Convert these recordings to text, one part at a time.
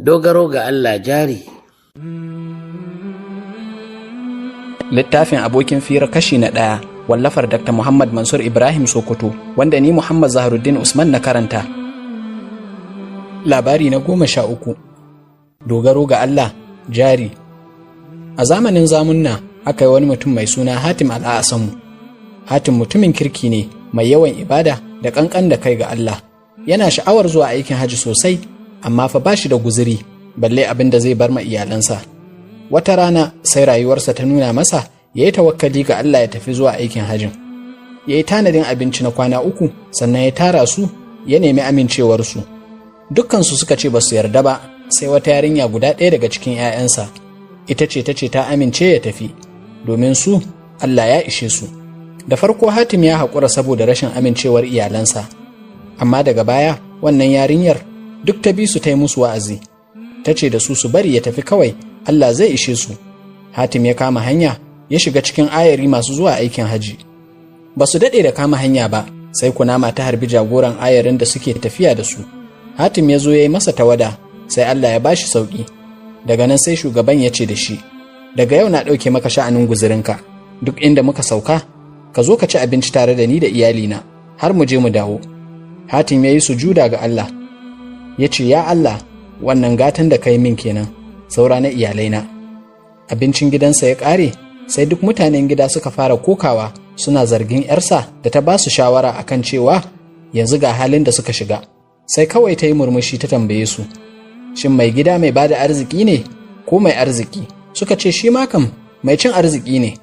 Dogaro ga Allah jari. Littafin Abokin Fira kashi na 1, wallafar Dr. Muhammad Mansur Ibrahim Sokoto, wanda ni Muhammad Zaharuddin Usman na karanta. Labari na 13. Dogaro ga Allah jari. A zamanin zamunna aka yi wani mutum mai suna Hatim Al'asamu. Hatim mutumin kirki ne mai yawan ibada da ƙanƙan da kai ga Allah. Yana sha'awar zuwa aikin hajji sosai, amma fa ba shi da guziri, balle abin da zai bar ma iyalansa. Wata rana sai rayuwarsa ta nuna masa ya yi tawakkali ga Allah ya tafi zuwa aikin hajjin. Ya yi tanadin abinci na kwana 3, sannan ya tara su ya nemi amincewarsu. Dukkansu suka ce ba su yarda ba, sai wata yarinya guda ɗaya daga cikin 'ya'yansa. Ita ce ta ce ta amince ya tafi, domin su Allah ya ishe su. Da farko Hatim ya haƙura saboda rashin amincewar iyalansa, amma daga baya wannan yarinyar duk ta bi su ta yi musu wa'azi. Ta ce da su su bari ya tafi kawai, Allah zai ishe su. Hatim ya kama hanya ya shiga cikin ayari masu zuwa aikin haji. Ba su daɗe da kama hanya ba, sai kunama ta harbi jagoran ayarin da suke tafiya da su. Hatim ya zo ya yi masa tawada, sai Allah ya bashi sauƙi. Daga nan sai shugaban ya ce da shi, daga yau na ɗauke maka sha'anin guzurinka, duk inda muka sauka, ka zo ka ci abinci tare da ni da iyalina, har mu je mu dawo. Hatim ya yi sujuda ga Allah, ya ce, ya Allah, wannan gatan da kai min kenan, saura na iyalaina. Abincin gidansa ya ƙare, sai duk mutanen gida suka fara kokawa suna zargin ‘yarsa da ta ba su shawara akan cewa yanzu ga halin da suka shiga. Sai kawai ta yi murmushi ta tambaye su, shin mai gida mai bada arziki ne ko mai arziki? Suka ce shi ma kam mai cin arziki ne,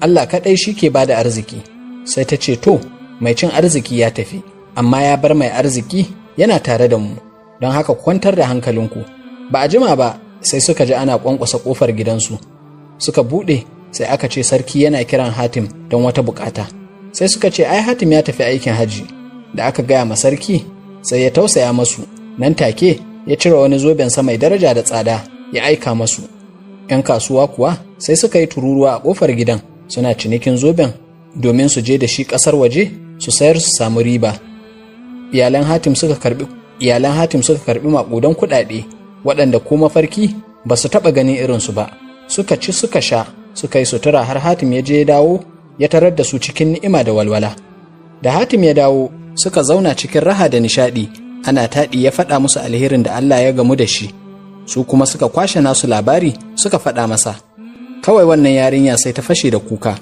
Allah kaɗai shi ke bada arziki. Sai ta ce to, mai cin arziki ya tafi, amma ya bar mai arziki yana tare da mu, don haka kwantar da hankalinku. Ba a jima ba sai suka ji ana ƙwanƙwasa ƙofar gidansu. Suka buɗe, sai aka ce sarki yana kiran Hatim don wata bukata. Sai suka ce ai Hatim ya tafi aikin haji. Da aka gaya ma sarki, sai ya tausaya masu. Nan take ya cire wani zobensa mai daraja da tsada ya aika masu. 'Yan kasuwa kuwa sai suka yi tururuwa a ƙofar gidan suna cinikin zoben domin su je da shi ƙasar waje su sayar su samu riba. Iyalan Hatim suka karbi maƙudan kuɗaɗe waɗanda ko mafarki ba su taɓa ganin irinsu ba. Suka ci suka sha suka yi sutura har Hatim ya je ya dawo ya tarar da su cikin ni'ima da walwala. Da Hatim ya dawo suka zauna cikin raha da nishaɗi, ana taɗi ya faɗa musu alherin da Allah ya gamu da shi. Su kuma suka kwashe nasu labari suka faɗa masa. Kawai wannan yarinya sai ta fashe da kuka.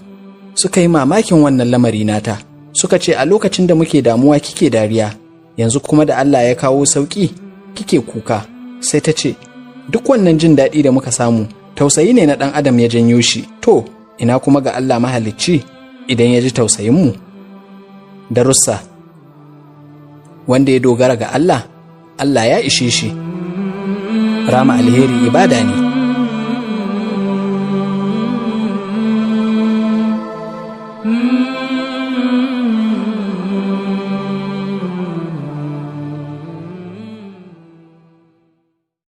Suka yi mamakin wannan lamari nata. Suka ce a lokacin da muke damuwa kike dariya, yanzu kuma da Allah ya kawo sauƙi kike kuka. Sai ta ce duk wannan jin daɗi da muka samu tausayi ne na ɗan adam ya janyo shi, to ina kuma ga Allah mahalicci idan ya ji tausayinmu. Darussa. Wanda ya dogara ga Allah, Allah ya ishe shi. Rama alheri ibada ne.